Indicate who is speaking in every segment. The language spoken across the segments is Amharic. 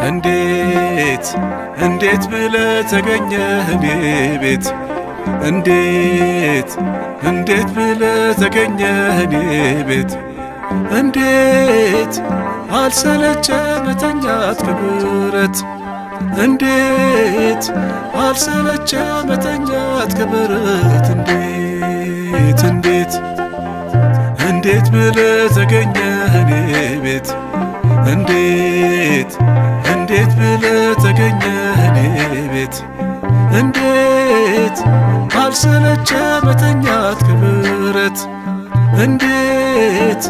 Speaker 1: እንዴት እንዴት ብለህ ተገኘህ እኔ ቤት? እንዴት እንዴት ብለህ ተገኘህ እኔ ቤት? እንዴት አልሰለቸ መተኛት ከበረት? እንዴት አልሰለቸ መተኛት ከበረት? እንዴት እንዴት እንዴት ብለህ ተገኘህ እኔ ቤት? እንዴት እንዴት ብለህ ተገኘህ እኔ ቤት? እንዴት አልሰለቸ መተኛት ከበረት? እንዴት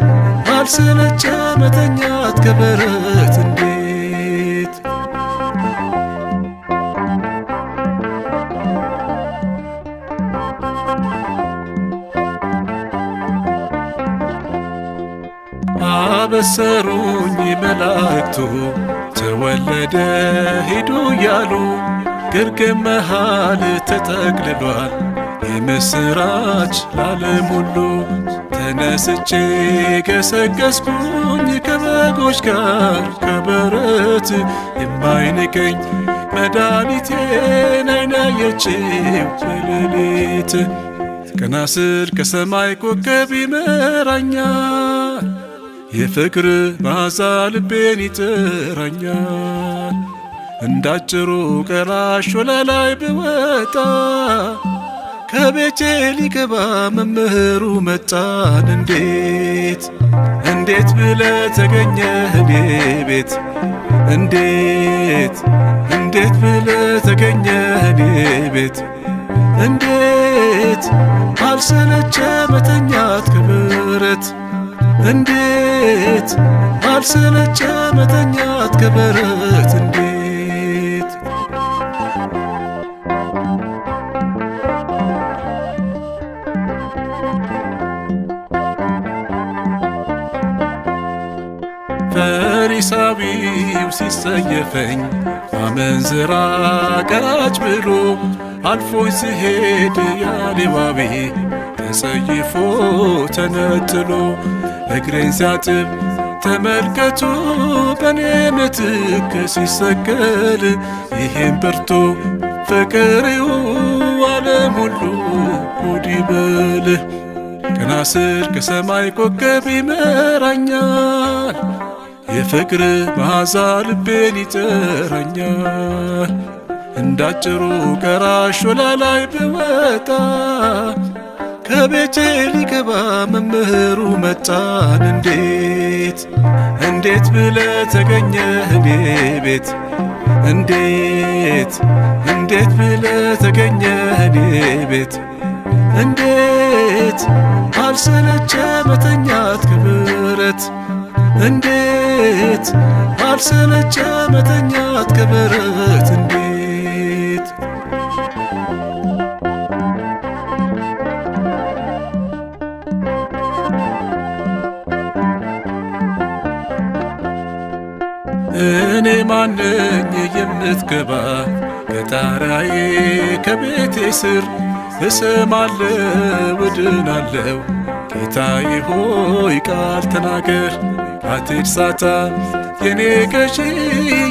Speaker 1: አልሰለቸ መተኛት ከበረት? እንዴት አበሰሩኝ መላእክቱ ተወለደ ሂዱ እያሉ፣ ግርግም መሃል ተጠቅልሏል የምስራች ለዓለም ሁሉ። ተነስቼ ገሰገስኩኝ ከበጎች ጋር ከበረት፣ የማይንቀኝ መድኃኒቴን ዓይን ያየችው በሌሊት። ቀና ስል ከሰማይ ኮከብ ይመራኛል፣ የፍቅር መዓዛ ልቤን ይጥራኛል። እንዳጭሩ ቀራሽ ወለላይ ብወጣ፣ ከቤቴ ሊገባ መምህሩ መጣን። እንዴት እንዴት ብለህ ተገኘህ እኔ ቤት? እንዴት እንዴት ብለህ ተገኘህ እኔ ቤት? እንዴት አልሰለቸ መተኛት ከበረት? እንዴት አልሰለቸ መተኛት ከበረት? እንዴት ፈሪሳዊው ሲሰየፈኝ አመንዝራ ቀራጭ ብሎ፣ አልፎኝ ሲሄድ ያሌዋዊ ተጸይፎ ተነጥሎ፣ እግሬን ሲያጥብ ተመልከቱ በኔ ምትክ ሲሰቀል፣ ይሄን በርቶ ፍቅሬው ዓለም ሁሉ ጉድ ይበል። ቀና ስል ከሰማይ ኮከብ ይመራኛል፣ የፍቅር መዓዛ ልቤን ይጠራኛል። እንዳጭሩ ቀራሽ ወላላይ ብወጣ፣ ከቤቴ ሊገባ መምህሩ መጣን። እንዴት እንዴት ብለህ ተገኘህ እኔ ቤት? እንዴት እንዴት ብለህ ተገኘህ እኔ ቤት? እንዴት አልሰለቸ መተኛት ከበረት? እንዴት አልሰለቸ መተኛት ከበረት? እንዴት እኔ ማነኝ የምትገባ ከጣራዬ ከቤቴ ስር? እሰማለሁ እድናለሁ፣ ጌታዬ ሆይ ቃል ተናገር። አትርሳታ የኔ ገዢ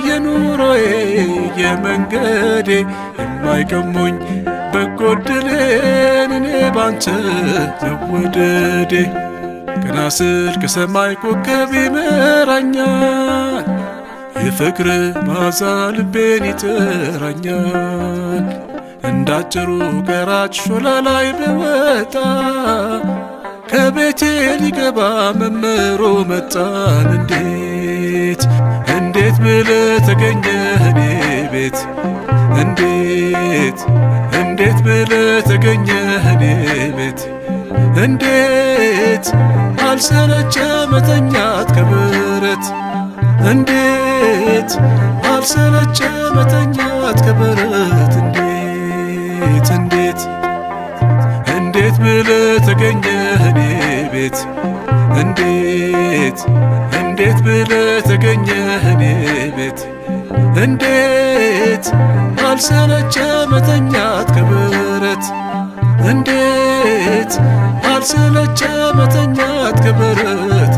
Speaker 1: የኑሮዬ የመንገዴ፣ የማይቀሙኝ በጎ ዕድሌን እኔ ባንተ መወደዴ። ቀና ስል ከሰማይ ኮከብ ይመራኛል፣ የፍቅር መዓዛ ልቤን ይጠራኛል። እንዳጭሩ ገራጭ ሾላ ላይ ብወጣ፣ ከቤቴ ሊገባ መምህሩ መጣን። እንዴት እንዴት ብለህ ተገኘህ እኔ ቤት? እንዴት እንዴት ብለህ ተገኘህ እኔ ቤት? እንዴት አልሰለቸ መተኛት ከበረት? እንዴት አልሰለቸ መተኛት ከበረት? እንዴት እንዴት እንዴት ብለህ ተገኘህ እኔ ቤት? እንዴት እንዴት ብለህ ተገኘህ እኔ ቤት? እንዴት አልሰለቸ መተኛት ከበረት? እንዴት አልሰለቸ መተኛት ከበረት?